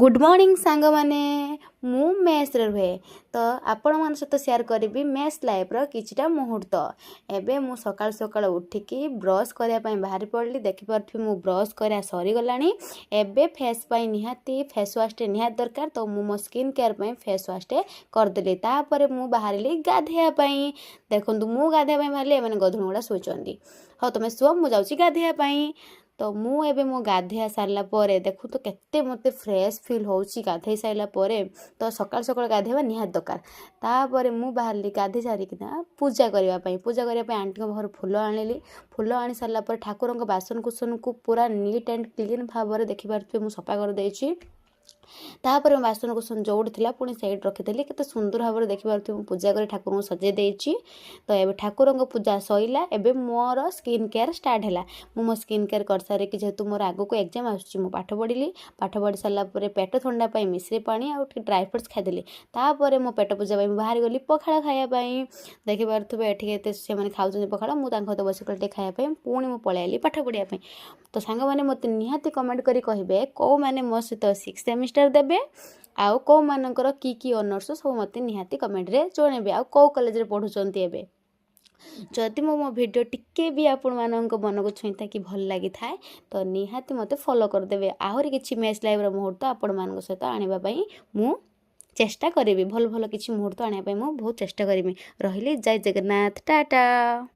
Good morning ସାଙ୍ଗମାନେ। ମୁଁ ମେସ୍ରେ ରୁହେ, ତ ଆପଣମାନଙ୍କ ସହିତ ସେୟାର କରିବି ମେସ୍ ଲାଇଫ୍ର କିଛିଟା ମୁହୂର୍ତ୍ତ। ଏବେ ମୁଁ ସକାଳୁ ସକାଳୁ ଉଠିକି ବ୍ରସ୍ କରିବା ପାଇଁ ବାହାରି ପଡ଼ିଲି। ଦେଖିପାରୁଥିବେ, ମୁଁ ବ୍ରସ୍ କରିବା ସରିଗଲାଣି। ଏବେ ଫେସ୍ ପାଇଁ ନିହାତି ଫେସ୍ ୱାଶ୍ଟେ ନିହାତି ଦରକାର, ତ ମୁଁ ମୋ ସ୍କିନ୍ କେୟାର ପାଇଁ ଫେସ୍ ୱାଶ୍ଟେ କରିଦେଲି। ତାପରେ ମୁଁ ବାହାରିଲି ଗାଧେଇବା ପାଇଁ। ଦେଖନ୍ତୁ, ମୁଁ ଗାଧେଇବା ପାଇଁ ବାହାରିଲି, ଏମାନେ ଗଧୁଣି ଗୁଡ଼ା ଶୋଇଛନ୍ତି। ହଉ, ତୁମେ ଶୁଅ, ମୁଁ ଯାଉଛି ଗାଧେଇବା ପାଇଁ। ତ ମୁଁ ଏବେ ମୋ ଗାଧେଇବା ସାରିଲା ପରେ ଦେଖନ୍ତୁ କେତେ ମୋତେ ଫ୍ରେଶ୍ ଫିଲ୍ ହେଉଛି ଗାଧେଇ ସାରିଲା ପରେ। ତ ସକାଳୁ ସକାଳୁ ଗାଧେଇବା ନିହାତି ଦରକାର। ତାପରେ ମୁଁ ବାହାରିଲି ଗାଧେଇ ସାରିକିନା ପୂଜା କରିବା ପାଇଁ। ପୂଜା କରିବା ପାଇଁ ଆଣ୍ଟିଙ୍କ ପାଖରୁ ଫୁଲ ଆଣିଲି। ଫୁଲ ଆଣି ସାରିଲା ପରେ ଠାକୁରଙ୍କ ବାସନକୁସନକୁ ପୁରା ନିଟ୍ ଆଣ୍ଡ କ୍ଲିନ୍ ଭାବରେ, ଦେଖିପାରୁଥିବେ, ମୁଁ ସଫା କରିଦେଇଛି। ତାପରେ ମୋ ବାସନକୁସନ ଯେଉଁଠି ଥିଲା, ପୁଣି ସେଇଠି ରଖିଦେଲି। କେତେ ସୁନ୍ଦର ଭାବରେ, ଦେଖିପାରୁଥିବେ, ମୁଁ ପୂଜା କରି ଠାକୁରଙ୍କୁ ସଜେଇ ଦେଇଛି। ତ ଏବେ ଠାକୁରଙ୍କ ପୂଜା ସରିଲା, ଏବେ ମୋର ସ୍କିନ୍ କେୟାର ଷ୍ଟାର୍ଟ ହେଲା। ମୁଁ ମୋ ସ୍କିନ୍ କେୟାର କରିସାରିକି, ଯେହେତୁ ମୋର ଆଗକୁ ଏକ୍ଜାମ୍ ଆସୁଛି, ମୁଁ ପାଠ ପଢ଼ିଲି। ପାଠ ପଢ଼ି ସାରିଲା ପରେ ପେଟ ଥଣ୍ଡା ପାଇଁ ମିଶ୍ରି ପାଣି ଆଉ ଟିକେ ଡ୍ରାଏ ଫ୍ରୁଟ୍ସ ଖାଇଦେଲି। ତାପରେ ମୋ ପେଟ ପୂଜା ପାଇଁ ମୁଁ ବାହାରି ଗଲି ପଖାଳ ଖାଇବା ପାଇଁ। ଦେଖିପାରୁଥିବେ, ଏଠି କେତେ ସେମାନେ ଖାଉଛନ୍ତି ପଖାଳ। ମୁଁ ତାଙ୍କ ସହିତ ବସିଗଲି ଟିକେ ଖାଇବା ପାଇଁ। ପୁଣି ମୁଁ ପଳେଇ ଆଇଲି ପାଠ ପଢ଼ିବା ପାଇଁ। ତ ସାଙ୍ଗମାନେ, ମୋତେ ନିହାତି କମେଣ୍ଟ କରି କହିବେ କେଉଁମାନେ ମୋ ସହିତ ସିକ୍ସ ସେମିଷ୍ଟର ଦେବେ ଆଉ କେଉଁମାନଙ୍କର କି କି ଅନର୍ସ, ସବୁ ମୋତେ ନିହାତି କମେଣ୍ଟରେ ଜଣାଇବେ। ଆଉ କେଉଁ କଲେଜରେ ପଢ଼ୁଛନ୍ତି ଏବେ। ଯଦି ମୁଁ ମୋ ଭିଡ଼ିଓ ଟିକେ ବି ଆପଣମାନଙ୍କ ମନକୁ ଛୁଇଁଥାଏ କି ଭଲ ଲାଗିଥାଏ, ତ ନିହାତି ମୋତେ ଫଲୋ କରିଦେବେ। ଆହୁରି କିଛି ମେସ୍ ଲାଇଫ୍ର ମୁହୂର୍ତ୍ତ ଆପଣମାନଙ୍କ ସହିତ ଆଣିବା ପାଇଁ ମୁଁ ଚେଷ୍ଟା କରିବି। ଭଲ ଭଲ କିଛି ମୁହୂର୍ତ୍ତ ଆଣିବା ପାଇଁ ମୁଁ ବହୁତ ଚେଷ୍ଟା କରିବି। ରହିଲି, ଜୟ ଜଗନ୍ନାଥ, ଟାଟା।